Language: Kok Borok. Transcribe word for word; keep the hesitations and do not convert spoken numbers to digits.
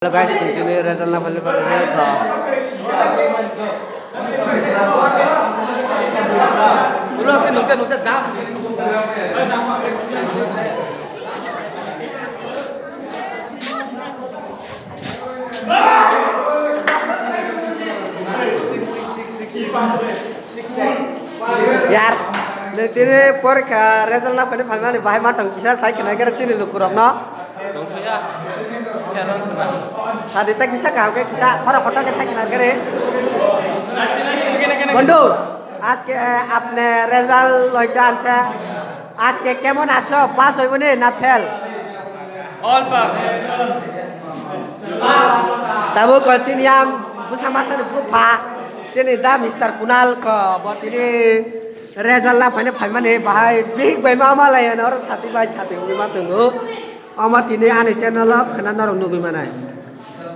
Hello guys, tini result na phali phali hai to. Ulo ke nungte nungte dam. Yar, nung tini porikha result na phani phaimani bahai ma tong kisa sai khna khe chini lukurok no. Tongkha ya. Sadi ta kisa kaham khe kisa khoro khoto khe sai khna khe re. Bondu, aaj ke apne result loita anse. Aajke kemon acho? Pass hoibo ni na fail? All pass. Tabuk chini yang bwsa masa ni bupha, chini da Mister Kunal ko bo tini result na phaina phaimani bahai bihik bai ma malai ano oro sati bai sati wngwi ma tongo. Omo tini ani channel o khna norok nugwi manai.